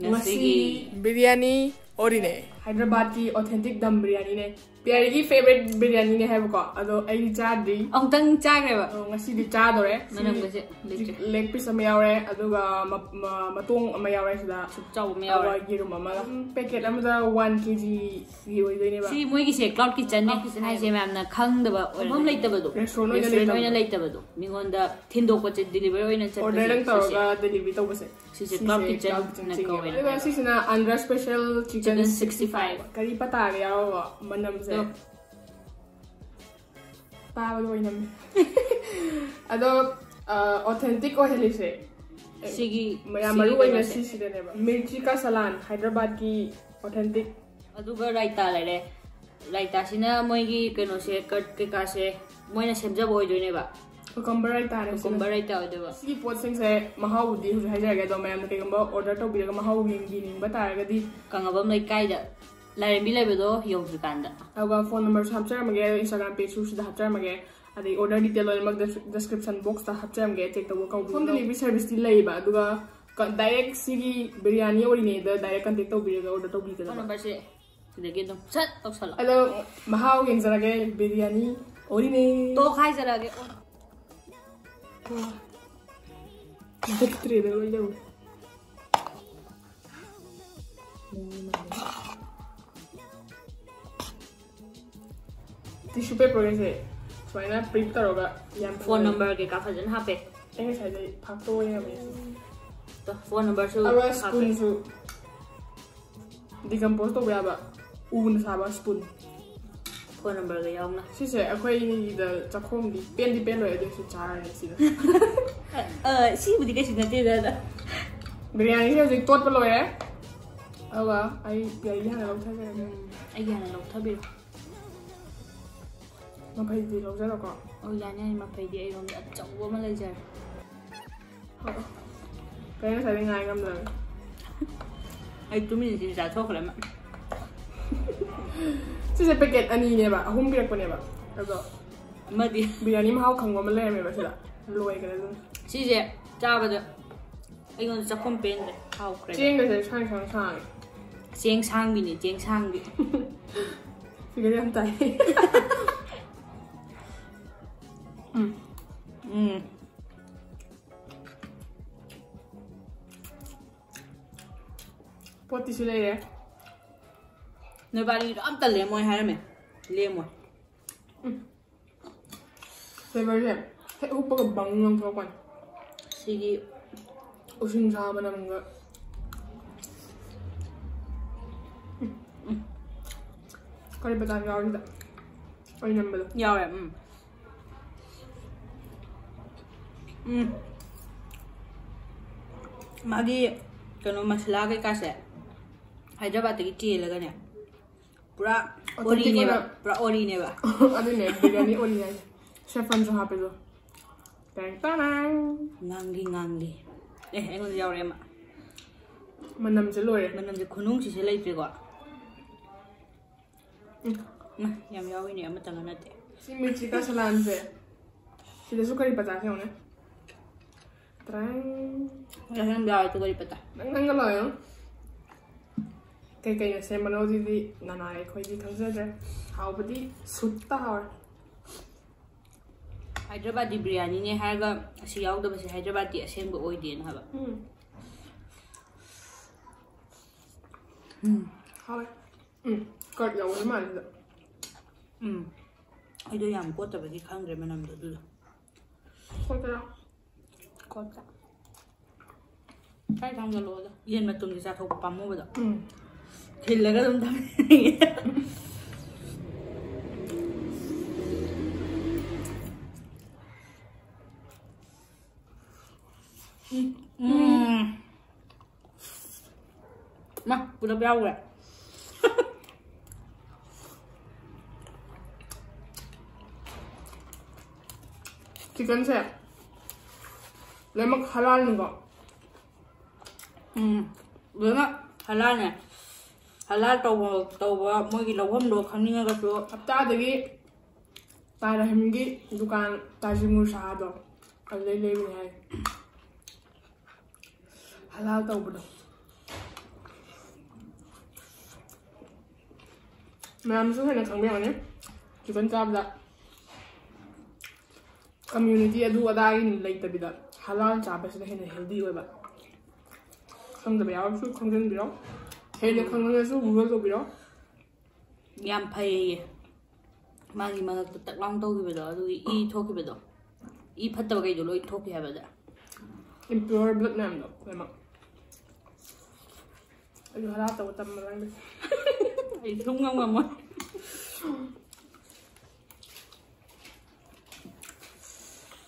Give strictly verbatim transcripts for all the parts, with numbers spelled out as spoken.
ꯉꯁꯤꯒꯤ biryani ꯑꯣꯔꯤꯅꯦ꯫ ꯍꯥꯏꯗ꯭ꯔꯕꯥꯗꯀꯤ authentic ꯗꯝ ꯕꯤꯔꯌꯥꯅꯤꯅꯦ꯫ ꯄꯤꯌꯥꯔꯤꯒꯤ favorite ꯕꯤꯔꯌꯥꯅꯤꯅꯦ ꯍꯥꯏꯕꯀꯣ, ꯑꯗꯣ ꯑꯩꯗꯤ ꯆꯥꯗ꯭ꯔꯤ꯫ ꯑꯃꯨꯛꯇꯪ ꯆꯥꯈ꯭ꯔꯦꯕ꯫ ꯑꯗꯣ ꯉꯁꯤꯗꯤ ꯆꯥꯗꯣꯔꯦ꯫ ꯁꯤ ꯃꯅꯝꯒꯁꯦ ꯂꯩꯇ꯭ꯔꯦ꯫ Leg piece ꯑꯃ ꯌꯥꯎꯔꯦ, ꯑꯗꯨꯒ ꯃ- ꯃ- ꯃꯇꯣꯡ ꯑꯃ ꯌꯥꯎꯔꯦ ꯁꯤꯗ꯫ ꯁꯨꯛ ꯆꯥꯎꯕ ꯑꯃ ꯌꯥꯎꯔꯦ꯫ ꯑꯗꯨꯒ ꯌꯦꯔꯨꯝ ꯑꯃꯒ꯫ ꯎꯝ, packet ꯑꯃꯗ ꯋꯥꯟ ꯀꯦ ꯖꯤꯒꯤ ꯑꯣꯏꯗꯣꯏꯅꯦꯕ꯫ ꯁꯤ ꯃꯣꯏꯒꯤꯁꯦ cloud kitchenꯅꯦ꯫ Cloud kitchen ꯍꯥꯏꯁꯦ ꯃꯌꯥꯝꯅ ꯈꯪꯗꯕ, ꯃꯐꯝ ꯂꯩꯇꯕꯗꯣ꯫ Restaurant ꯑꯣꯏꯅ ꯔꯦꯁꯇꯨꯔꯦꯟ ꯑꯣꯏꯅ ꯂꯩꯇꯕꯗꯣ꯫ ꯂꯩꯇꯕꯗꯣ꯫ ꯃꯤꯉꯣꯟꯗ ꯊꯤꯟꯗꯣꯛꯄꯁꯦ, delivery ꯑꯣꯏꯅ ꯆꯠꯄꯁꯦ꯫ Order ꯗꯪ ꯁꯤꯁꯦ꯫ ꯇꯧꯔꯒ delivery ꯇꯧꯕꯁꯦ꯫ ꯁꯤꯁꯦ ꯁꯤꯁꯦ cloud kitchen cloud kitchen ꯅ ꯆꯤꯡꯉꯦ꯫ ꯀꯧꯋꯦ꯫ ꯑꯗꯨꯒ ꯁꯤꯁꯤꯅ Andhra special chicken chicken sixty five꯫ Sixty five꯫ Curry ꯄꯇꯥꯒ ꯌꯥꯎꯔꯕ ꯃꯅꯝꯁꯦ꯫ ꯑꯗꯣ ꯇꯥꯕꯗ ꯑꯣꯏꯅꯝꯃꯦ꯫ ꯑꯗꯣ ꯑ, authentic ꯑꯣꯏꯍꯜꯂꯤꯁꯦ, ꯑꯦ, ꯁꯤꯒꯤ, ꯃꯌꯥꯝ ꯁꯤꯒꯤ ꯃꯔꯨ ꯑꯣꯏꯅ ꯀꯩꯅꯣꯁꯦ꯫ ꯁꯤꯁꯤꯗꯅꯦꯕ꯫ Mirchi ka salan, ꯍꯥꯏꯗ꯭ꯔꯕꯥꯗꯀꯤ authentic꯫ ꯑꯗꯨꯒ ꯔꯥꯏꯇꯥ ꯂꯩꯔꯦ꯫ ꯔꯥꯏꯇꯥꯁꯤꯅ ꯃꯣꯏꯒꯤ ꯀꯩꯅꯣꯁꯦ, ꯀꯠ ꯀꯩꯀꯥꯁꯦ ꯃꯣꯏꯅ ꯁꯦꯝꯖꯕ ꯑꯣꯏꯗꯣꯏꯅꯦꯕ꯫ Cucumber ꯔꯥꯏꯇꯥꯅꯦ ꯁꯤꯅ꯫ Cucumber ꯔꯥꯏꯇꯥ ꯑꯣꯏꯗꯣꯏꯕ꯫ ꯁꯤꯒꯤ ꯄꯣꯠꯁꯤꯡꯁꯦ ꯃꯍꯥꯎꯕꯨꯗꯤ ꯍꯧꯖꯤꯛ ꯍꯥꯏꯖꯔꯒꯦ, ꯑꯗꯣ ꯃꯌꯥꯝꯅ ꯀꯩꯒꯨꯝꯕ order ꯇꯧꯕꯤꯔꯒ ꯃꯍꯥꯎ ꯌꯦꯡꯕꯤꯅꯤꯡꯕ ꯇꯥꯔꯒꯗꯤ ꯀꯪꯂꯥꯕꯝ ꯂꯩꯀꯥꯏꯗ ꯂꯥꯏꯔꯦꯝꯕꯤ ꯂꯩꯕꯗꯣ ꯌꯧꯗ꯭ꯔꯤꯀꯥꯟꯗ꯫ ꯑꯗꯨꯒ phone number ꯁꯨ ꯍꯥꯞꯆꯔꯝꯃꯒꯦ, ꯑꯗꯣ Instagram page ꯁꯨ ꯁꯤꯗ ꯍꯥꯞꯆꯔꯝꯃꯒꯦ, ꯑꯗꯩ order detail ꯂꯣꯏꯅꯃꯛ des- description box ꯇ ꯍꯥꯞꯆꯔꯝꯒꯦ, check ꯇꯧꯕ ꯀꯧꯕꯤꯌꯨ꯫ Home delivery service ꯇꯤ ꯂꯩꯌꯦꯕ, ꯑꯗꯨꯒ ꯀ- direct ꯁꯤꯒꯤ ꯕꯤꯔꯌꯥꯅꯤ ꯑꯣꯔꯤꯅꯦꯗ direct contact ꯇꯧꯕꯤꯔꯒ order ꯇꯧꯕꯤꯒꯗꯕ꯫ Phone number ꯁꯦ ꯁꯤꯗꯒꯤ ꯑꯗꯨꯝ ꯁꯠ ꯇꯧꯁꯜꯂꯣ꯫ ꯑꯗꯣ ꯃꯍꯥꯎ ꯌꯦꯡꯖꯔꯒꯦ, ꯕꯤꯔꯌꯥꯅꯤ ꯑꯣꯔꯤꯅꯦ꯫ ꯇꯣꯛ ꯍꯥꯏꯖꯔꯒꯦ꯫ ꯕꯤꯠꯇ꯭ꯔꯦꯗ ꯂꯣꯏ ꯇꯧꯔꯦ꯫ Tissue paper ꯒꯁꯦ ꯁꯨꯃꯥꯏꯅ print ꯇꯧꯔꯒ ꯌꯥꯝ phone number ꯀꯩꯀꯥ ꯐꯖꯅ ꯍꯥꯞꯄꯦ꯫ ꯑꯩ ꯉꯁꯥꯏꯗꯩ ꯐꯥꯛꯇꯣꯛꯑ ꯌꯦꯡꯉꯝꯃꯦ꯫ ꯇꯣ, phone number ꯁꯨ ꯑꯗꯨꯒ ꯍꯥꯞꯄꯦ꯫ Spoon ꯁꯨ decompose ꯇꯧꯕ ꯌꯥꯕ ꯎꯅ ꯁꯥꯕ spoon꯫ Phone number ꯒ ꯌꯥꯎꯅ꯫ ꯁꯤꯁꯦ ꯑꯩꯈꯣꯏꯒꯤꯗ ꯆꯥꯛꯈꯣꯝꯗꯤ ꯄꯦꯟꯗꯤ ꯄꯦꯜꯂꯣꯏ, ꯑꯗꯨꯏꯁꯨ ꯆꯥꯔꯅꯤ ꯁꯤꯗ꯫ ꯑ, ꯁꯤꯕꯨꯗꯤ ꯀꯩꯁꯨ ꯅꯠꯇꯦꯗ꯫ ꯕꯤꯔꯌꯥꯅꯤꯁꯦ ꯍꯧꯖꯤꯛ ꯇꯣꯠꯄ ꯂꯣꯏꯔꯦ꯫ ꯑꯗꯨꯒ ꯑꯩ ꯄꯤꯌꯥꯔꯤꯒꯤ ꯍꯥꯟꯅ ꯂꯧꯊꯖꯔꯒꯦ꯫ ꯎꯝ, ꯑꯩꯒꯤ ꯍꯥꯟꯅ ꯂꯧꯊꯕꯤꯔꯣ꯫ ꯃꯐꯩꯗꯤ ꯂꯧꯖꯔꯣꯀꯣ꯫ ꯑꯣ, ꯌꯥꯅꯤ, ꯌꯥꯅꯤ, ꯃꯐꯩꯗꯤ ꯑꯩꯔꯣꯝꯗ ꯑꯆꯧꯕ ꯑꯃ ꯂꯩꯖꯔꯦ꯫ ꯀꯩꯅꯣ ꯉꯁꯥꯏꯗꯩ ꯉꯥꯏ ꯉꯝꯗꯕꯅꯤ꯫ ꯑꯩ ꯇꯨꯃꯤꯟꯅ ꯆꯥꯊꯣꯛꯈ꯭ꯔꯦ ꯑꯃ꯫ ꯁꯤꯁꯦ packet ꯑꯅꯤꯅꯦꯕ, ꯑꯍꯨꯝ ꯄꯤꯔꯛꯄꯅꯦꯕ꯫ ꯑꯗꯣ ꯑꯃꯗꯤ ꯕꯤꯔꯌꯥꯅꯤ ꯃꯍꯥꯎ ꯈꯪꯕ ꯑꯃ ꯂꯩꯔꯝꯃꯦꯕ ꯁꯤꯗ꯫ ꯂꯣꯏꯈ꯭ꯔꯦ ꯑꯗꯨꯝ꯫ ꯁꯤꯁꯦ ꯆꯥꯕꯗ ꯑꯩꯉꯣꯟꯗ ꯆꯥꯛꯈꯨꯝ ꯄꯦꯟꯗ꯭ꯔꯦ꯫ ꯍꯥꯎꯈ꯭ꯔꯦ꯫ ꯆꯦꯡꯒꯁꯦ ꯁꯥꯡ ꯁꯥꯡ ꯁꯥꯡꯉꯦ꯫ ꯆꯦꯡ ꯁꯥꯡꯕꯤꯅꯤ, ꯆꯦꯡ ꯁꯥꯡꯕꯤ꯫ ꯐꯤꯒꯔ ꯌꯥꯝ ꯇꯥꯏ꯫ ꯎꯝ꯫ ꯅꯣꯏꯕꯥꯅꯤꯗꯣ ꯑꯝꯇ ꯂꯦꯝꯃꯣꯏ ꯍꯥꯏꯔꯝꯃꯦ꯫ ꯂꯦꯝꯃꯣꯏ꯫ ꯐ꯭ꯂꯦꯕꯔꯁꯦ ꯍꯦꯛ ꯍꯨꯞꯄꯒ ꯕꯪ ꯂꯪꯊꯣꯔꯛꯄꯅꯤ꯫ ꯁꯤꯒꯤ ꯎꯁꯤꯡꯁꯥ ꯃꯅꯝꯒ꯫ ꯎꯝ, ꯎꯝ꯫ ꯀꯔꯤ ꯄꯇꯥ ꯌꯥꯎꯔꯤꯗ ꯑꯣꯏꯅꯝꯕꯗꯣ꯫ ꯌꯥꯎꯔꯦ꯫ ꯎꯝ꯫ ꯎꯝ꯫ ꯃꯥꯒꯤ ꯀꯩꯅꯣ ꯃꯁꯥꯂꯥ ꯀꯩꯀꯥꯁꯦ ꯍꯥꯏꯗ꯭ꯔꯕꯥꯠꯇꯒꯤ ꯆꯦꯜꯂꯒꯅꯦ꯫ ꯄꯨꯔꯥ Authentic ꯑꯣꯔꯤꯅꯦꯕ꯫ ꯑꯣꯏꯅ꯫ ꯄꯨꯔꯥ ꯑꯣꯔꯤꯅꯦꯕ꯫ ꯑꯗꯨꯅꯦ ꯕꯤꯔꯌꯥꯅꯤ ꯑꯣꯔꯤꯅꯤ ꯍꯥꯏꯁꯦ꯫ ꯁꯦꯐ꯭ꯔꯟꯁꯨ ꯍꯥꯞꯄꯦꯗꯣ꯫ ꯇꯦꯡ ꯇꯥꯡ꯫ ꯉꯥꯡꯂꯤ ꯉꯥꯡꯂꯤ꯫ ꯑꯦ, ꯑꯩꯉꯣꯟꯗ ꯌꯥꯎꯔꯦ ꯑꯃ꯫ ꯃꯅꯝꯁꯦ ꯂꯣꯏꯔꯦ꯫ ꯃꯅꯝꯁꯦ ꯈꯨꯅꯨꯡꯁꯤꯁꯦ ꯂꯩꯇ꯭ꯔꯦꯀꯣ꯫ ꯎꯝ꯫ ꯃꯥ, ꯌꯥꯝ ꯌꯥꯎꯋꯤꯅꯦ ꯑꯃꯇꯪꯒ ꯅꯠꯇꯦ꯫ ꯁꯤ ꯃꯤꯔꯆꯤ ꯀꯥ ꯁꯂꯥꯟꯁꯦ꯫ ꯁꯤꯗꯁꯨ ꯀꯔꯤ ꯄꯇꯥ ꯌꯦꯡꯉꯨꯅꯦ꯫ ꯇ꯭ꯔꯥꯡ꯫ ꯌꯥꯎꯋꯦ ꯇꯨ ꯀꯔꯤ ꯄꯇꯥ꯫ ꯅꯪ ꯅꯪꯒ ꯂꯥꯎ ꯌꯦꯡꯉꯨ꯫ ꯀꯩꯀꯩꯅ ꯁꯦꯝꯕꯅꯣ ꯑꯗꯨꯗꯤ ꯅꯅꯥꯏ ꯑꯩꯈꯣꯏꯗꯤ ꯈꯪꯖꯗ꯭ꯔꯦ꯫ ꯍꯥꯎꯕꯗꯤ ꯁꯨꯠꯇ ꯍꯥꯎꯔꯦ꯫ ꯍꯥꯏꯗ꯭ꯔꯕꯥꯗꯤ ꯕꯤꯔꯌꯥꯅꯤꯅꯦ ꯍꯥꯏꯔꯒ ꯑꯁꯤ ꯌꯥꯎꯗꯕꯁꯦ ꯍꯥꯏꯗ꯭ꯔꯕꯥꯗꯤ ꯑꯁꯦꯡꯕ ꯑꯣꯏꯗꯦꯅ ꯍꯥꯏꯕ꯫ ꯎꯝ꯫ ꯎꯝ꯫ ꯍꯥꯎꯋꯦ꯫ ꯎꯝ꯫ ꯀꯔꯠ ꯌꯥꯎꯕ ꯃꯥꯜꯂꯤꯗ꯫ ꯎꯝ꯫ ꯑꯩꯗꯣ ꯌꯥꯝ ꯀꯣꯠꯇꯕꯒꯤ ꯈꯪꯗ꯭ꯔꯦ ꯃꯅꯝꯗꯣ ꯑꯗꯨꯗꯣ꯫ ꯀꯣꯠꯇꯔꯥ? ꯀꯣꯠꯇ꯫ ꯀꯥꯏ ꯊꯝꯒꯠꯂꯣꯗ꯫ ꯌꯦꯟ ꯃꯇꯨꯝꯗꯤ ꯆꯥꯊꯣꯛꯄ ꯄꯥꯝꯃꯨꯕꯗꯣ꯫ ꯎꯝ꯫ ꯊꯤꯜꯂꯒ ꯑꯗꯨꯝ ꯊꯝꯃꯦ꯫ ꯎꯝ꯫ ꯃꯥ, ꯄꯨꯂꯞ ꯌꯥꯎꯈ꯭ꯔꯦ꯫ ꯆꯤꯛꯀꯟꯁꯦ ꯂꯣꯏꯅꯃꯛ ꯍꯂꯥꯜꯅꯤꯀꯣ꯫ ꯎꯝ, ꯂꯣꯏꯅꯃꯛ ꯍꯂꯥꯜꯅꯦ꯫ ꯍꯂꯥꯜ ꯇꯧꯕ, ꯇꯧꯕ ꯃꯣꯏꯒꯤ ꯂꯧꯐꯝꯗꯣ ꯈꯪꯅꯤꯡꯉꯒꯁꯨ꯫ ꯍꯞꯇꯥꯗꯒꯤ ꯇꯥꯖ ꯔꯍꯤꯝꯒꯤ ꯗꯨꯀꯥꯟ ꯇꯥꯖꯤꯃꯨꯔ ꯁꯥꯍꯗꯣ ꯑꯗꯨꯗꯩ ꯂꯩꯕꯅꯦ ꯍꯥꯏ꯫ ꯍꯂꯥꯜ ꯇꯧꯕꯗꯣ꯫ ꯃꯌꯥꯝꯁꯨ ꯍꯦꯟꯅ ꯈꯪꯕꯤꯔꯝꯒꯅꯤ꯫ ꯆꯤꯛꯀꯟ ꯆꯥꯕꯗ ꯀꯝꯃ꯭ꯌꯨꯅꯤꯇꯤ ꯑꯗꯨ ꯑꯗꯥꯒꯤ ꯂꯩꯇꯕꯤꯗ ꯍꯂꯥꯜ ꯆꯥꯕꯁꯤꯅ ꯍꯦꯟꯅ ꯍꯦꯜꯗꯤ ꯑꯣꯏꯕ꯫ ꯈꯪꯗꯕ ꯌꯥꯎꯔꯁꯨ ꯈꯪꯖꯤꯟꯕꯤꯔꯣ꯫ ꯍꯦꯟꯅ ꯈꯪꯅꯤꯡꯉꯁꯨ Google ꯇꯧꯕꯤꯔꯣ꯫ ꯌꯥꯝ ꯐꯩꯌꯦ꯫ ꯃꯥꯒꯤ ꯃꯉꯛꯇ ꯇꯛ ꯂꯥꯎ ꯇꯧꯈꯤꯕꯗꯣ, ꯑꯗꯨꯒꯤ ꯏ ꯊꯣꯛꯈꯤꯕꯗꯣ, ꯏ ꯐꯠꯇꯕꯈꯩꯗꯣ ꯂꯣꯏ ꯊꯣꯛꯈꯤ ꯍꯥꯏꯕꯗ꯫ Impure blood ꯃꯌꯥꯝꯗꯣ ꯂꯣꯏꯅꯃꯛ꯫ ꯑꯩꯁꯨ ꯍꯔꯥ ꯇꯧꯕ ꯇꯝꯕ ꯅꯪꯗꯤ꯫ ꯑꯩ ꯁꯨꯝ ꯉꯝ ꯉꯝꯃꯣꯏ꯫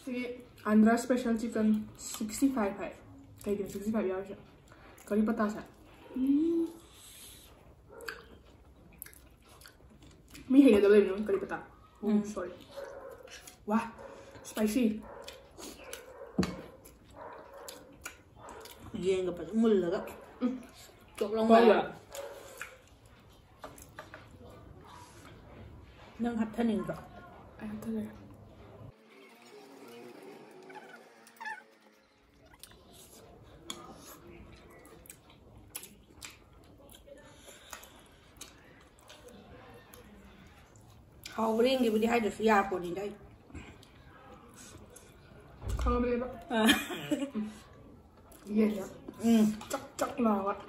ꯁꯤꯒꯤ Andhra special chicken sixty five ꯍꯥꯏ꯫ ꯀꯩꯒꯤꯅꯣ sixty five ꯌꯥꯎꯔꯤꯁꯦ? ꯀꯔꯤ ꯄꯇꯥꯁꯦ? ꯃꯤ ꯍꯩꯅꯗꯕ ꯂꯩꯕꯅꯣ ꯀꯔꯤ ꯄꯇꯥ? ꯎꯝ꯫ Sorry꯫ ꯋꯥ, spicy꯫ ꯌꯦꯟꯒ ꯐꯖꯅ ꯃꯨꯜꯂꯒ꯫ ꯎꯝ꯫ ꯆꯣꯞ ꯂꯥꯎ ꯍꯣꯏ꯫ ꯃꯥꯜꯂꯦ꯫ ꯅꯪ ꯍꯥꯞꯊꯅꯤꯡꯗ꯭ꯔꯣ? ꯑꯩ ꯍꯥꯞꯊꯖꯔꯦ꯫ ꯍꯥꯎꯕ꯭ꯔꯥ ꯌꯦꯡꯒꯦꯕꯨꯗꯤ ꯍꯥꯏꯗ꯭ꯔꯁꯨ ꯌꯥꯄꯣꯠꯅꯤꯗ ꯑꯩ꯫ ꯈꯪꯉꯕꯅꯦꯕ꯫ ꯑꯥ꯫ ꯌꯦꯟꯁꯦ꯫ ꯎꯝ꯫ ꯆꯛ ꯆꯛ ꯂꯥꯎꯔꯒ꯫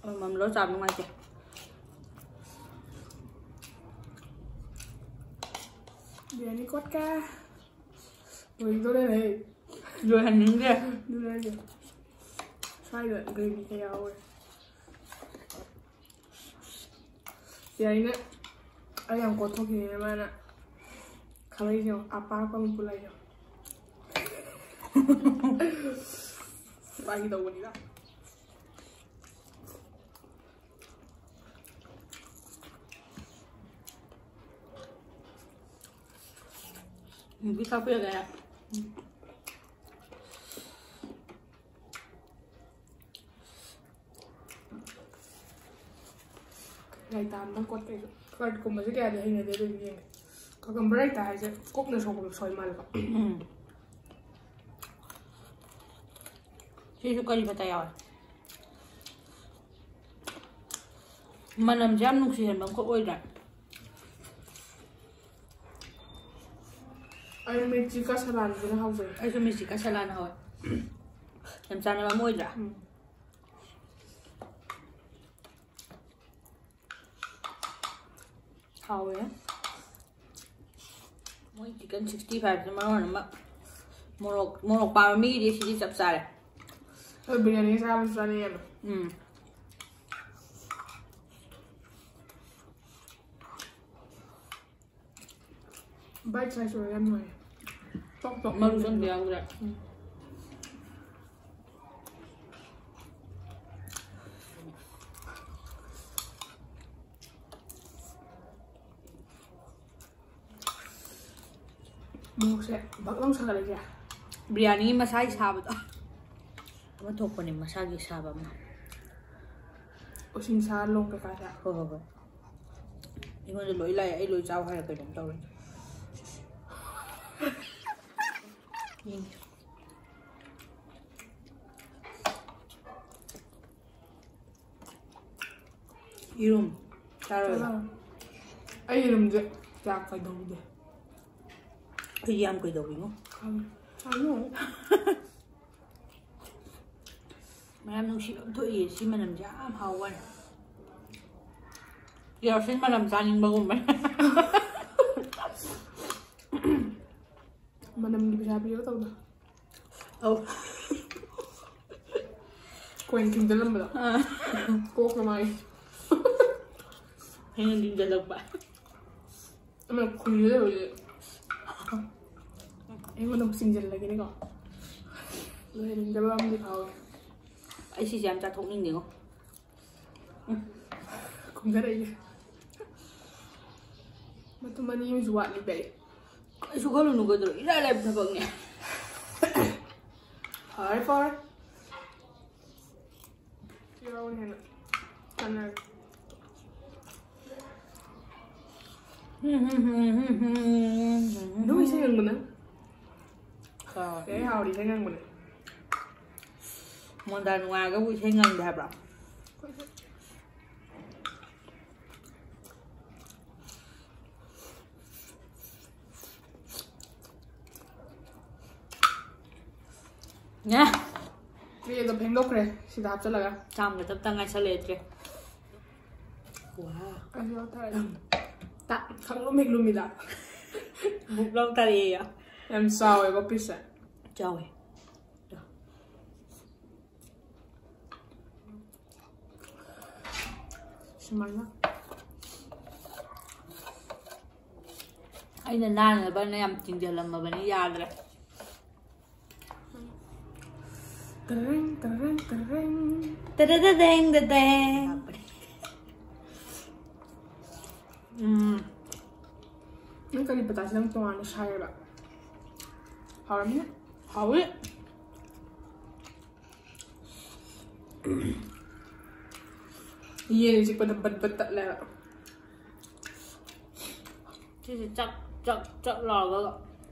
ꯑꯃꯃꯝ ꯂꯧꯔ ꯆꯥꯕ ꯅꯨꯡꯉꯥꯏꯇꯦ꯫ ꯕꯤꯔꯌꯥꯅꯤ ꯀꯣꯠꯀ ꯂꯣꯏꯗꯣꯔꯦꯅꯦ꯫ ꯂꯣꯏꯍꯟꯅꯤꯡꯗꯦ꯫ ꯑꯗꯨꯅꯦ ꯍꯥꯏꯁꯦ꯫ ꯁ꯭ꯋꯥꯏꯗ ꯒ꯭ꯔꯦꯚꯤꯁꯦ ꯌꯥꯎꯍꯧꯔꯦ꯫ ꯌꯥꯏꯅ ꯑꯩ ꯌꯥꯝ ꯀꯣꯠꯊꯣꯛꯈꯤꯅꯦ ꯃꯥꯅ ꯈꯜꯂꯛꯏꯁꯦ ꯌꯦꯡꯉꯣ, ꯑꯄꯥꯛꯄ ꯑꯃ ꯄꯨꯜꯂꯛꯏꯁꯦ꯫ ꯐꯥꯒꯤ ꯇꯧꯕꯅꯤꯗ꯫ ꯃꯨꯕꯤ ꯀꯥꯞꯄꯤꯔꯒꯦ꯫ ꯔꯥꯏꯇꯥ ꯑꯝꯇꯪ ꯀꯣꯠꯀꯦ ꯑꯩꯁꯨ꯫ ꯀꯔꯠꯀꯨꯝꯕꯁꯦ ꯀꯌꯥꯗꯤ ꯍꯩꯅꯗꯦ, ꯑꯗꯨ ꯌꯦꯡꯒꯦ꯫ ꯀꯀꯝꯕꯔ ꯔꯥꯏꯇꯥ ꯍꯥꯏꯁꯦ ꯀꯨꯞꯅ ꯁꯣꯏ ꯃꯥꯜꯂꯦꯀꯣ꯫ ꯎꯝ꯫ ꯁꯤꯁꯨ ꯀꯔꯤ ꯄꯇꯥ ꯌꯥꯎꯋꯦ꯫ ꯃꯅꯝꯁꯦ ꯌꯥꯝ ꯅꯨꯡꯁꯤꯍꯟꯕ ꯑꯃꯈꯛ ꯑꯣꯏꯗ꯭ꯔꯥ? ꯑꯩ ꯃꯤꯔꯆꯤ ꯀ ꯁꯂꯥꯟꯁꯤꯅ ꯍꯥꯎꯖꯩ꯫ ꯑꯩꯁꯨ ꯃꯤꯔꯆꯤ ꯀ ꯁꯂꯥꯟ ꯍꯥꯎꯋꯦ꯫ ꯌꯥꯝ ꯆꯥꯟꯅꯕ ꯑꯃ ꯑꯣꯏꯗ꯭ꯔꯥ? ꯎꯝ꯫ ꯍꯥꯎꯋꯦ꯫ ꯃꯣꯏ ꯆꯤꯛꯀꯟ ꯁꯤꯛꯁꯇꯤ ꯐꯥꯏꯚꯁꯦ ꯃꯔꯣꯟ ꯑꯃ ꯃꯣꯔꯣꯛ, ꯃꯣꯔꯣꯛ ꯄꯥꯝꯕ ꯃꯤꯒꯤꯗꯤ ꯁꯤꯗꯤ ꯆꯞ ꯆꯥꯔꯦ꯫ ꯑꯗꯣ ꯕꯤꯔꯌꯥꯅꯤ ꯆꯥꯕꯁꯨ ꯆꯥꯅꯤꯡꯉꯦ ꯑꯗꯣ꯫ ꯎꯝ꯫ ꯕꯥꯏꯠ ꯁꯥꯏꯖ ꯑꯣꯏꯔꯒ ꯌꯥꯝ ꯅꯨꯡꯉꯥꯏꯌꯦ꯫ ꯆꯣꯞ ꯆꯣꯞ ꯃꯔꯨ ꯆꯪꯗ ꯌꯥꯎꯗ꯭ꯔꯦ꯫ ꯃꯣꯔꯣꯛꯁꯦ ꯕꯛ ꯂꯥꯎ ꯁꯥꯒꯠꯂꯛꯏꯁꯦ꯫ ꯕꯤꯔꯌꯥꯅꯤꯒꯤ ꯃꯁꯥꯒꯤ ꯁꯥꯕꯗꯣ꯫ ꯑꯃ ꯊꯣꯛꯄꯅꯦ ꯃꯁꯥꯒꯤ ꯁꯥꯕ ꯑꯃ꯫ ꯎꯁꯤꯡꯁꯥ ꯂꯣꯡ ꯀꯩꯀꯥꯁꯦ꯫ ꯍꯣꯏ ꯍꯣꯏ ꯍꯣꯏ꯫ ꯑꯩꯉꯣꯟꯗ ꯂꯣꯏ ꯂꯥꯛꯑꯦ, ꯑꯩ ꯂꯣꯏ ꯆꯥꯎ ꯍꯥꯏꯔ ꯀꯩꯅꯣꯝ ꯇꯧꯔꯦ꯫ ꯌꯦꯡꯒꯦ꯫ ꯌꯦꯔꯨꯝ ꯆꯥꯔꯣꯏ꯫ ꯑꯩ ꯌꯦꯔꯨꯝꯁꯦ ꯀꯌꯥ ꯀꯩꯗꯧꯗꯦ꯫ ꯑꯩꯗꯤ ꯌꯥꯝ ꯀꯩꯗꯧꯋꯤꯉꯣ꯫ ꯆꯥꯅꯨ꯫ ꯃꯌꯥꯝ ꯅꯨꯡꯁꯤꯕ ꯑꯃ ꯊꯣꯛꯏ꯫ ꯁꯤ ꯃꯅꯝꯁꯦ ꯌꯥꯝ ꯍꯥꯎꯕ ꯋꯥꯅꯦ꯫ ꯀꯦꯔꯣꯁꯤꯟ ꯃꯅꯝ ꯆꯥꯅꯤꯡꯕꯒꯨꯝꯕ꯫ ꯃꯅꯝꯒꯤ ꯄꯩꯁꯥ ꯄꯤꯌꯣ ꯇꯧꯗ꯫ ꯑꯧ꯫ ꯀꯣꯏꯟ ꯊꯤꯡꯖꯤꯜꯂꯝꯕꯗꯣ꯫ ꯑꯥ꯫ ꯀꯣꯛꯅ ꯃꯥꯒꯤ꯫ ꯍꯦꯟꯅ ꯂꯤꯡꯖꯜꯂꯛꯄ꯫ ꯑꯃ ꯈꯨꯜꯂꯦ ꯍꯧꯖꯤꯛ꯫ ꯑꯩꯉꯣꯟꯗ ꯑꯃꯨꯛ ꯆꯤꯡꯁꯤꯜꯂꯒꯦꯅꯦꯀꯣ꯫ ꯂꯣꯏꯍꯟꯅꯤꯡꯗꯕ ꯑꯃꯗꯤ ꯐꯥꯎꯋꯦ꯫ ꯑꯩ ꯁꯤꯁꯦ ꯌꯥꯝ ꯆꯥꯊꯣꯛꯅꯤꯡꯗꯦꯉꯣ꯫ ꯈꯨꯝꯊꯔꯛꯏꯁꯦ꯫ ꯃꯇꯨꯝ ꯑꯅꯤ ꯑꯃꯁꯨ ꯋꯥꯠꯂꯤꯕ ꯑꯩ꯫ ꯀꯩꯁꯨ ꯈꯜꯂꯨꯅꯨ ꯀꯩꯗꯧꯔꯒꯦ? ꯏꯔꯥꯏ ꯂꯥꯏꯕ ꯊꯕꯛꯅꯦ꯫ ꯐꯔꯦ ꯐꯔꯦ꯫ ꯁꯤ ꯌꯥꯎꯕꯅ ꯍꯦꯟꯅ ꯀꯥꯟꯅꯔꯦ꯫ ꯅꯪ ꯏꯁꯩ ꯉꯪꯕ ꯅꯪ? ꯀꯥꯎꯔꯦ꯫ ꯑꯩ ꯍꯥꯎꯔꯤ ꯏꯁꯩ ꯉꯪꯕꯅꯦ꯫ ꯃꯣꯟꯗꯥ ꯅꯨꯡꯉꯥꯏꯔꯒꯕꯨ ꯏꯁꯩ ꯉꯪꯗꯦ ꯍꯥꯏꯕ꯭ꯔꯣ? ꯉꯥ꯫ ꯇ꯭ꯔꯦꯗꯣ ꯐꯦꯡꯗꯣꯛꯈ꯭ꯔꯦ ꯁꯤꯗ ꯍꯥꯞꯆꯜꯂꯒ꯫ ꯆꯥꯝꯒꯗꯕꯇ ꯉꯥꯏꯁꯜꯂꯛꯇ꯭ꯔꯦ꯫ ꯋꯥ꯫ ꯑꯩꯁꯨ ꯌꯥꯎꯊꯔꯒꯦ꯫ ꯇꯥ, ꯈꯪꯂꯨꯝ ꯍꯦꯛ ꯂꯨꯝꯃꯤꯗ꯫ ꯕꯨꯛ ꯂꯥꯎ ꯇꯥꯔꯛꯑꯦꯌꯣ꯫ ꯌꯥꯝ ꯆꯥꯎꯋꯦꯕ ꯄꯤꯁꯁꯦ꯫ ꯆꯥꯎꯋꯦ꯫ ꯁꯨꯃꯥꯏꯅ꯫ ꯑꯩꯅ ꯅꯥꯟꯅꯕꯅ ꯌꯥꯝ ꯆꯤꯡꯖꯜꯂꯝꯃꯕꯅꯤ, ꯌꯥꯗ꯭ꯔꯦ꯫ ꯇꯔꯦꯡ, ꯇꯔꯦꯡ, ꯇꯔꯦꯡ꯫ ꯇꯔꯦꯗꯦꯡ, ꯗꯦꯗꯦꯡ꯫ ꯎꯝ꯫ ꯅꯪ ꯀꯔꯤ ꯄꯇꯥꯁꯦ ꯅꯪ ꯇꯣꯉꯥꯟꯅ ꯁꯥꯏꯔꯕ? ꯍꯥꯎꯔꯝꯅꯤ? ꯍꯥꯎꯋꯤ꯫ ꯌꯦꯟ ꯆꯤꯛꯄꯗ ꯕꯠ ꯕꯠ ꯇꯠꯂꯦꯕ꯫ ꯁꯤꯁꯦ ꯆꯛ ꯆꯛ ꯆꯛ ꯂꯥꯎꯔꯒ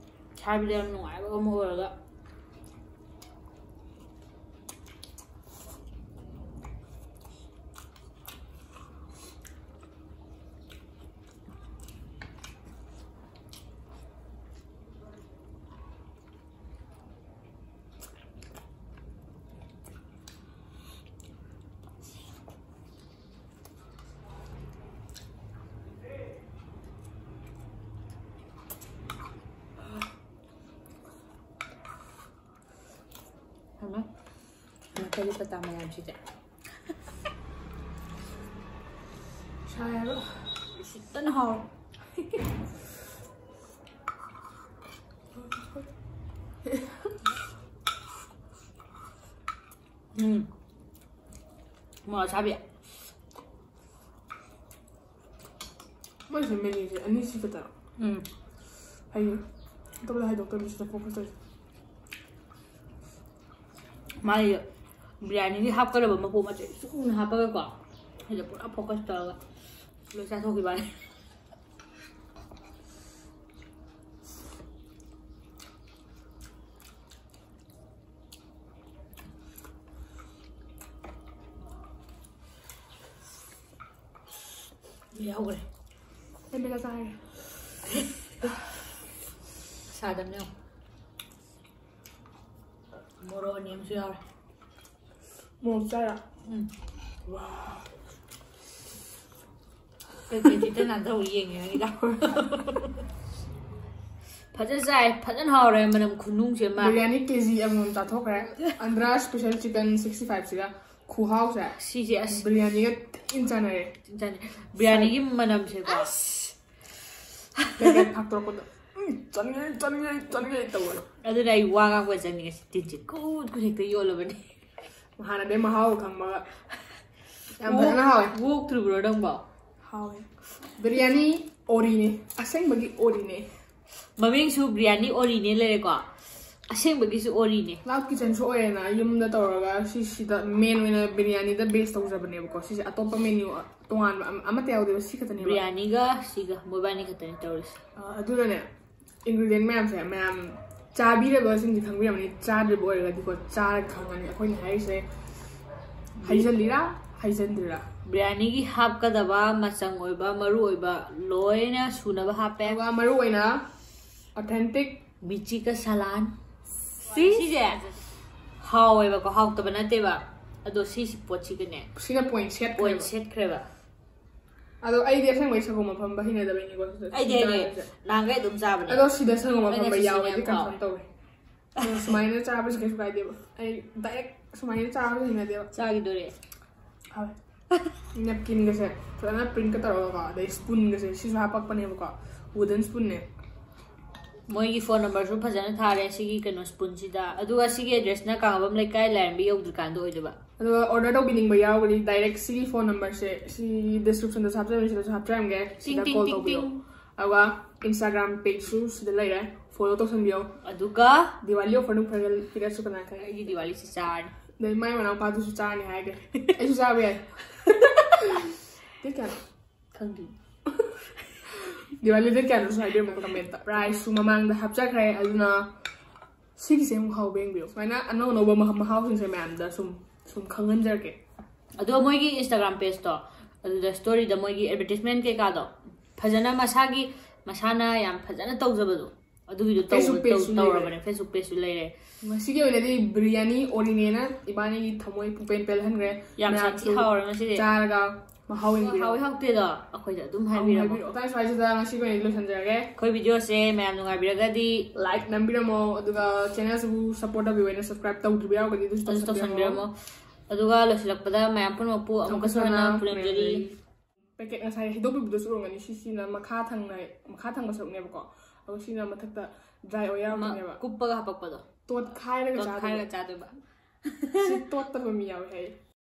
ꯁꯥꯏꯕꯗ ꯌꯥꯝ ꯅꯨꯡꯉꯥꯏꯕ ꯑꯃ ꯑꯣꯏꯔꯒ꯫ ꯍꯩꯃꯥ, ꯀꯔꯤ ꯄꯇꯥ ꯃꯌꯥꯝꯁꯤꯗꯤ꯫ ꯁꯥꯏ ꯍꯥꯏꯕ꯫ ꯎꯁꯤꯠꯇꯅ ꯍꯥꯎ꯫ ꯎꯝ꯫ ꯃꯣꯔꯣꯛ ꯑꯁꯥꯕꯤ꯫ ꯃꯣꯏꯁꯦ ꯃꯦꯅꯨꯁꯦ ꯑꯅꯤ ꯁꯤ ꯈꯛꯇ꯫ ꯎꯝ꯫ ꯍꯌꯦꯡ ꯑꯇꯣꯞꯄꯗ ꯍꯥꯏꯗꯣꯛꯇꯕꯤ ꯁꯤꯗ focus ꯇꯧꯁꯦ꯫ ꯃꯥꯒꯤ ꯕꯤꯔꯌꯥꯅꯤꯒꯤ ꯍꯥꯞꯀꯗꯕ ꯃꯄꯣꯠ ꯃꯆꯩ ꯁꯨꯅ ꯍꯥꯞꯄꯒꯀꯣ꯫ ꯁꯤꯗ ꯄꯨꯔꯥ focus ꯇꯧꯔꯒ ꯂꯣꯏ ꯆꯥꯊꯣꯛꯈꯤꯕ ꯋꯥꯅꯤ꯫ ꯌꯥꯎꯈ꯭ꯔꯦ꯫ ꯑꯩ ꯃꯦꯠꯂ ꯆꯥꯔꯒꯦ꯫ ꯁꯥꯗꯕꯅꯦ ꯌꯦꯡꯉꯣ꯫ ꯃꯣꯔꯣꯛ ꯑꯅꯦꯝꯁꯨ ꯌꯥꯎꯔꯦ꯫ ꯃꯣꯔꯣꯛ ꯆꯥꯔ꯫ ꯎꯝ꯫ ꯀꯩꯀꯩ ꯆꯤꯠꯇ ꯅꯥꯟꯊꯧ ꯌꯦꯡꯉꯦ ꯅꯪꯒꯤꯗ꯫ ꯐꯖꯅ ꯆꯥꯏ, ꯐꯖꯅ ꯍꯥꯎꯔꯦ, ꯃꯅꯝ ꯈꯨꯅꯨꯡꯁꯦ ꯃꯥ꯫ ꯕꯤꯔꯌꯥꯅꯤ ꯀꯦ ꯖꯤ ꯑꯃꯃꯝ ꯆꯥꯊꯣꯛꯈ꯭ꯔꯦ꯫ ꯑꯟꯗ꯭ꯔꯥ ꯁ꯭ꯄꯦꯁꯦꯜ ꯆꯤꯀꯟ ꯁꯤꯛꯁꯇꯤ ꯐꯥꯏꯚꯁꯤꯒ ꯈꯨꯍꯥꯎꯁꯦ꯫ ꯁꯤꯁꯦ ꯑꯁ ꯕꯤꯔꯌꯥꯅꯤꯒ ꯊꯤꯅ ꯆꯥꯟꯅꯔꯦ꯫ ꯆꯥꯅꯤ꯫ ꯕꯤꯔꯌꯥꯅꯤꯒꯤ ꯃꯅꯝꯁꯦꯀꯣ꯫ ꯄꯦꯀꯦꯠ ꯐꯥꯛꯇꯣꯔꯛꯄꯗ "ꯎꯝ, ꯆꯥꯅꯤꯡꯉꯦ, ꯆꯥꯅꯤꯡꯉꯦ, ꯆꯥꯅꯤꯡꯉꯦ" ꯇꯧꯕꯗꯣ꯫ ꯑꯗꯨꯅ ꯑꯩ ꯋꯥ ꯉꯥꯡꯕ ꯆꯪꯅꯤꯡꯉꯦ꯫ ꯇꯤꯟꯁꯦ ꯀꯨꯠ ꯀꯨꯠ ꯍꯦꯛꯇ ꯌꯣꯠꯂꯕꯅꯤ꯫ ꯍꯥꯟꯅꯗꯩ ꯃꯍꯥꯎ ꯈꯪꯕꯒ꯫ ꯌꯥꯝ ꯐꯖꯅ ꯍꯥꯎꯋꯦ꯫ ꯑꯣꯛꯇ꯭ꯔꯤꯕ꯭ꯔꯣ ꯅꯪꯕꯣ? ꯍꯥꯎꯋꯦ꯫ ꯕꯤꯔꯌꯥꯅꯤ ꯑꯣꯔꯤꯅꯦ, ꯑꯁꯦꯡꯕꯒꯤ ꯑꯣꯔꯤꯅꯦ꯫ ꯃꯃꯤꯡꯁꯨ ꯕꯤꯔꯌꯥꯅꯤ ꯑꯣꯔꯤꯅꯦ ꯂꯩꯔꯦꯀꯣ꯫ ꯑꯁꯦꯡꯕꯒꯤꯁꯨ ꯑꯣꯔꯤꯅꯦ꯫ ꯀ꯭ꯂꯥꯎꯠ ꯀꯤꯆꯟꯁꯨ ꯑꯣꯏꯔꯦꯅ ꯌꯨꯝꯗ ꯇꯧꯔꯒ ꯁꯤꯁꯤꯗ ꯃꯦꯟ ꯑꯣꯏꯅ ꯕꯤꯔꯌꯥꯅꯤꯗ ꯕꯦꯁ ꯇꯧꯖꯕꯅꯦꯕꯀꯣ꯫ ꯁꯤꯁꯦ ꯑꯇꯣꯞꯄ ꯃꯦꯅ꯭ꯌꯨ ꯇꯣꯉꯥꯟꯕ ꯑꯃ- ꯑꯃꯠꯇ ꯌꯥꯎꯗꯦꯕ, ꯁꯤ ꯈꯛꯇꯅꯦꯕ꯫ ꯕꯤꯔꯌꯥꯅꯤꯒ ꯁꯤꯒ ꯃꯣꯏꯕꯥꯅꯤ ꯈꯛꯇꯅꯤ ꯇꯧꯔꯤꯁꯦ꯫ ꯑ, ꯑꯗꯨꯅꯅꯦ, ꯏꯟꯒ꯭ꯔꯤꯗꯤꯌꯦꯟ ꯃꯌꯥꯝꯁꯦ ꯃꯌꯥꯝ ꯆꯥꯕꯤꯔꯕꯁꯤꯡꯗꯤ ꯈꯪꯕꯤꯔꯝꯃꯅꯤ, ꯆꯥꯗ꯭ꯔꯤꯕ ꯑꯣꯏꯔꯒꯗꯤꯀꯣ ꯆꯥꯔꯒ ꯈꯪꯉꯅꯤ꯫ ꯑꯩꯈꯣꯏꯅ ꯍꯥꯏꯔꯤꯁꯦ ꯍꯩꯖꯜꯂꯤꯔꯥ ꯍꯩꯖꯟꯗ꯭ꯔꯤꯔꯥ? ꯕꯤꯔꯌꯥꯅꯤꯒꯤ ꯍꯥꯞꯀꯗꯕ ꯃꯆꯪ ꯑꯣꯏꯕ ꯃꯔꯨ ꯑꯣꯏꯕ ꯂꯣꯏꯅ ꯁꯨꯅꯕ ꯍꯥꯞꯄꯦ꯫ ꯑꯗꯨꯒ ꯃꯔꯨ ꯑꯣꯏꯅ ꯑꯣꯊꯦꯟꯇꯤꯛ ꯃꯤꯆꯤꯀ ꯁꯂꯥꯟ꯫ ꯁꯤꯁꯦ ꯍꯥꯎꯋꯦꯕꯀꯣ, ꯍꯥꯎꯇꯕ ꯅꯠꯇꯦꯕ, ꯑꯗꯣ ꯁꯤꯁꯤ ꯄꯣꯠꯁꯤꯒꯅꯦ ꯁꯤꯅ ꯄꯣꯏꯟ ꯁꯦꯠ ꯄꯣꯏꯟ ꯁꯦꯠꯈ꯭ꯔꯦꯕ꯫ ꯑꯗꯣ ꯑꯩꯗꯤ ꯑꯁꯦꯡꯕꯩ ꯁꯪꯒꯣꯝ ꯑꯐꯝꯕ ꯍꯩꯅꯗꯕꯩꯅꯤꯀꯣ ꯁꯤꯗ ꯑꯩꯗꯤ ꯁꯤ ꯑꯩꯗꯤ ꯆꯥꯔꯤꯁꯦ꯫ ꯅꯍꯥꯟꯈꯩ ꯑꯗꯨꯝ ꯆꯥꯕꯅꯦ꯫ ꯑꯗꯣ ꯁꯤꯗ ꯁꯪꯒꯣꯝ ꯑꯩꯅ ꯑꯐꯝꯕ ꯁꯤꯁꯤꯅ ꯌꯥꯎꯋꯦꯗꯤ ꯌꯥꯝ ꯀꯟꯐꯥꯔꯝ ꯇꯧꯋꯦ꯫ ꯑꯗꯣ ꯁꯨꯃꯥꯏꯅ ꯆꯥꯕꯁꯨ ꯀꯩꯁꯨ ꯀꯥꯏꯗꯦꯕ꯫ ꯑꯩ ꯗꯥꯏꯔꯦꯛ ꯁꯨꯃꯥꯏꯅ ꯆꯥꯕꯁꯨ ꯍꯩꯅꯗꯦꯕ꯫ ꯆꯥꯈꯤꯗꯣꯔꯦ꯫ ꯍꯥꯎꯋꯦ꯫ ꯅꯦꯞꯀꯤꯟꯒꯁꯦ ꯐꯖꯅ ꯄ꯭ꯔꯤꯟꯠꯀ ꯇꯧꯔꯒꯀꯣ, ꯑꯗꯩ ꯁ꯭ꯄꯨꯟꯒꯁꯦ ꯁꯤꯁꯨ ꯍꯥꯄꯛꯄꯅꯦꯕꯀꯣ, ꯋꯨꯗꯟ ꯁ꯭ꯄꯨꯟꯅꯦ꯫ ꯃꯣꯏꯒꯤ ꯐꯣꯟ ꯅꯝꯕꯔꯁꯨ ꯐꯖꯅ ꯊꯥꯔꯦ ꯁꯤꯒꯤ ꯀꯩꯅꯣ ꯁ꯭ꯄꯨꯟꯁꯤꯗ꯫ ꯑꯗꯨꯒ ꯁꯤꯒꯤ ꯑꯦꯗ꯭ꯔꯦꯁꯅ ꯀꯥꯡꯉꯕꯝ ꯂꯩꯀꯥꯏ ꯂꯥꯏꯔꯦꯝꯕꯤ ꯌꯧꯗ꯭ꯔꯤꯀꯥꯟꯗ ꯑꯣꯏꯗꯣꯏꯕ꯫ ꯑꯗꯨꯒ ꯑꯣꯔꯗꯔ ꯇꯧꯕꯤꯅꯤꯡꯕ ꯌꯥꯎꯔꯒꯗꯤ ꯗꯥꯏꯔꯦꯛ ꯁꯤꯒꯤ ꯐꯣꯟ ꯅꯝꯕꯔꯁꯦ ꯁꯤ ꯗꯤꯁꯀ꯭ꯔꯤꯞꯁꯟꯗꯁꯨ ꯍꯥꯞꯆꯔꯝꯒꯦ, ꯁꯤꯗꯁꯨ ꯍꯥꯞꯆꯔꯝꯒꯦ, ꯇꯤꯡ ꯁꯤꯗ ꯇꯤꯡ ꯀꯣꯜ ꯇꯤꯡ ꯇꯧꯕꯤꯌꯣ꯫ ꯇꯤꯡ꯫ ꯑꯗꯨꯒ ꯏꯟꯁꯇꯥꯒ꯭ꯔꯥꯝ ꯄꯦꯖꯁꯨ ꯁꯤꯗ ꯂꯩꯔꯦ, ꯐꯣꯂꯣ ꯇꯧꯁꯟꯕꯤꯌꯣ꯫ ꯑꯗꯨꯒ ꯗꯤꯋꯥꯂꯤ ꯑꯣꯐꯔ ꯅꯨꯡꯐꯔꯒ ꯄꯤꯔꯛꯁꯨ ꯀꯅꯥ ꯈꯪꯉꯦ꯫ ꯑꯩꯒꯤ ꯗꯤꯋꯥꯂꯤꯁꯤ ꯆꯥꯔꯅꯤ꯫ ꯑꯗꯩ ꯃꯥꯏ ꯃꯅꯥꯎꯄꯥꯗꯨꯁꯨ ꯆꯥꯔꯅꯤ ꯍꯥꯏꯒꯦ꯫ ꯑꯩꯁꯨ ꯆꯥꯕ ꯌꯥꯏ꯫ ꯗꯦꯠ ꯀꯌꯥꯅꯣ? ꯈꯪꯗꯦ꯫ ꯗꯤꯋꯥꯂꯤ ꯗꯦꯠ ꯀꯌꯥꯅꯣꯁꯨ ꯍꯥꯏꯕꯤꯔꯝꯃꯣ ꯀꯃꯦꯟꯇ꯫ ꯄ꯭ꯔꯥꯏꯁꯁꯨ ꯃꯃꯥꯡꯗ ꯍꯥꯞꯆꯈ꯭ꯔꯦ, ꯑꯗꯨꯅ ꯁꯤꯒꯤꯁꯦ ꯑꯃꯨꯛ ꯍꯥꯎꯕ ꯌꯦꯡꯕꯤꯌꯨ꯫ ꯁꯨꯃꯥꯏꯅ ꯑꯅꯧ ꯑꯅꯧꯕ ꯃꯍ- ꯃꯍꯥꯎꯁꯤꯡꯁꯦ ꯃꯌꯥꯝꯗ ꯁꯨꯝ ꯁꯨꯝ ꯈꯪꯍꯟꯖꯔꯛꯀꯦ꯫ ꯑꯗꯣ ꯃꯣꯏꯒꯤ ꯏꯟꯁꯇꯥꯒ꯭ꯔꯥꯝ ꯄꯦꯖꯇꯣ ꯑꯗꯨꯗ ꯁ꯭ꯇꯣꯔꯤꯗ ꯃꯣꯏꯒꯤ ꯑꯦꯗꯚꯔꯇꯤꯁꯃꯦꯟ ꯀꯩꯀꯥꯗꯣ ꯐꯖꯅ ꯃꯁꯥꯒꯤ ꯃꯁꯥꯅ ꯌꯥꯝ ꯐꯖꯅ ꯇꯧꯖꯕꯗꯣ ꯑꯗꯨꯒꯤꯗꯣ ꯇꯧ- Facebook page ꯇꯧ- ꯁꯨ ꯇꯧꯔꯕꯅꯦ꯫ ꯐꯦꯁꯕꯨꯛ ꯄꯦꯖꯁꯨ ꯂꯩꯔꯦ꯫ ꯉꯁꯤꯒꯤ ꯑꯣꯏꯅꯗꯤ ꯕꯤꯔꯌꯥꯅꯤ ꯑꯣꯔꯤꯅꯦꯅ ꯏꯕꯥꯅꯤꯒꯤ ꯊꯃꯣꯏ ꯄꯨꯡꯄꯦꯟ ꯄꯦꯜꯍꯟꯈ꯭ꯔꯦ꯫ ꯌꯥꯝ ꯃꯌꯥꯝꯁꯨ ꯁꯥꯊꯤ ꯍꯥꯎꯔꯦ ꯉꯁꯤꯗꯤ꯫ ꯆꯥꯔꯒ ꯃꯍꯥꯎ ꯍꯥꯎꯋꯤ ꯌꯦꯡꯕꯤꯔꯣ꯫ ꯍꯥꯎꯇꯦꯗꯣ ꯑꯩꯈꯣꯏꯗ ꯑꯗꯨꯝ ꯑꯃꯨꯛ ꯍꯥꯏꯕꯤꯔꯝꯃꯣ꯫ ꯍꯥꯏꯕꯤꯔꯛꯑꯣ꯫ ꯇꯥꯏ ꯁ꯭ꯋꯥꯏꯁꯤꯗ ꯉꯁꯤꯒꯤ ꯑꯣꯏꯅꯗꯤ ꯂꯣꯏꯁꯤꯟꯖꯔꯒꯦ꯫ ꯑꯩꯈꯣꯏ ꯚꯤꯗꯤꯑꯣꯁꯦ ꯃꯌꯥꯝ ꯅꯨꯡꯉꯥꯏꯕꯤꯔꯒꯗꯤ ꯂꯥꯏꯛ ꯅꯝꯕꯤꯔꯝꯃꯣ, ꯑꯗꯨꯒ ꯆꯦꯅꯦꯜꯁꯤꯕꯨ ꯁꯞꯄꯣꯔꯠ ꯇꯧꯕꯤꯌꯨ ꯍꯥꯏꯅ ꯁꯕꯁꯀ꯭ꯔꯥꯏꯕ ꯇꯧꯗ꯭ꯔꯤꯕ ꯌꯥꯎꯔꯒꯗꯤ ꯑꯗꯨꯁꯨ ꯑꯗꯨꯁꯨ ꯇꯧꯁꯟꯕꯤꯔꯝꯃꯣ꯫ ꯇꯧꯁꯟꯕꯤꯔꯝꯃꯣ꯫ ꯑꯗꯨꯒ ꯂꯣꯏꯁꯤꯜꯂꯛꯄꯗ ꯃꯌꯥꯝ ꯄꯨꯝꯅꯃꯛꯄꯨ ꯑꯃꯨꯛꯀꯁꯨ ꯍꯟꯅ ꯈꯨꯔꯨꯝꯖꯔꯤ꯫ ꯄꯦꯀꯦꯠ ꯉꯁꯥꯏ ꯍꯩꯗꯣꯛꯄꯤꯕꯗꯁꯨ ꯎꯔꯝꯒꯅꯤ꯫ ꯁꯤꯁꯤꯅ ꯃꯈꯥ ꯊꯪꯅ ꯃꯈꯥ ꯊꯪꯕ ꯁꯔꯨꯛꯅꯦꯕꯀꯣ꯫ ꯑꯗꯨꯒ ꯁꯤꯅ ꯃꯊꯛꯇ ꯗ꯭ꯔꯥꯏ ꯑꯣꯏ ꯌꯥꯎꯔꯛꯄꯅꯦꯕ꯫ ꯀꯨꯞꯄꯒ ꯍꯥꯄꯛꯄꯗꯣ꯫ ꯇꯣꯠꯈꯥꯏꯔꯒ ꯆꯥꯗꯣꯏꯕ꯫ ꯇꯣꯠꯈꯥꯏꯔꯒ ꯆꯥꯗꯣꯏꯕ꯫ ꯁꯤ ꯇꯣꯠꯇꯕ ꯃꯤ ꯌꯥꯎꯋꯦ ꯍꯥꯏꯌꯦ꯫